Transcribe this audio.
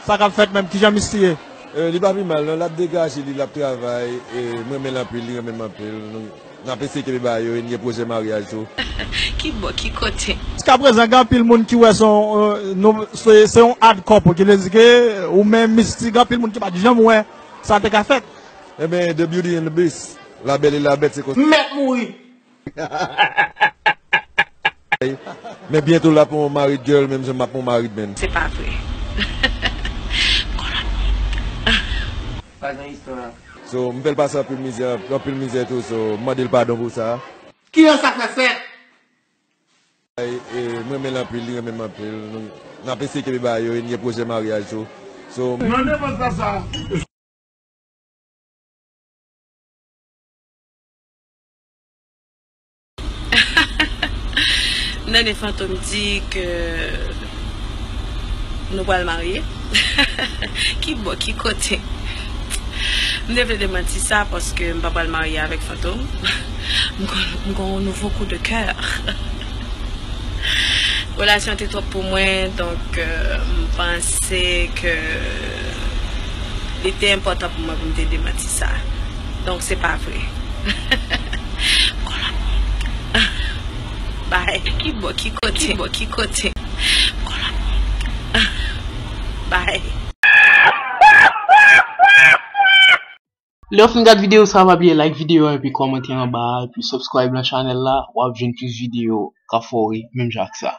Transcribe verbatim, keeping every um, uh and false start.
Sa k ap fèt menm? Kijan Misty ye? Eh, li pa pi mal non, l ap degaje li, l ap travay. Eh, m renmen l anpil, li renmen m anpil. Nou, n ap eseye kenbe bagay yo e n gen pwojè maryaj tou. Ki bò, ki kote? Jiskaprezan, gen anpil moun ki wè se yon, eh, nou, se, se yon odd couple, ki vle di ke ou menm Misty, gen anpil moun ki pa t janm wè sa te ka fèt. Ebyen, The Beauty and the Beast, La Belle et la Bête, se konsa. M mèt mouri. Men byento l ap yon married girl, menm jan m ap yon married man. Se pa vre. Pa gen istwa. So, m fè l pase anpil mizè, anpil mizè tou, so, m mande l padon pou sa. Kijan sa fè fèt? E, e, m renmen l anpil, li renmen m anpil. Nou, n ap eseye kenbe bagay yo e n gen pwojè maryaj tou. So, Nan nenpòt sa sa. Nene Fantom di ke nou pral marye. Ki bò, ki kote? M te vle demanti sa paske m pa pral marye avèk Fantom. M gon, m gon yon nouvo kou de kè. Relasyon te twòp pou mwen, donk, euh, m panse ke li te enpòtan pou mwen pou m te demanti sa. Donk, se pa vre. Bye. Ki bò, ki kote? Ki bò, ki kote? Bye. Lè w fin gad videyo sa, pa bliye like videyo an epi kòmante anba a, epi subscribe nan chanèl la, w ap jwenn plis videyo k ap fè w ri menm jan ak sa.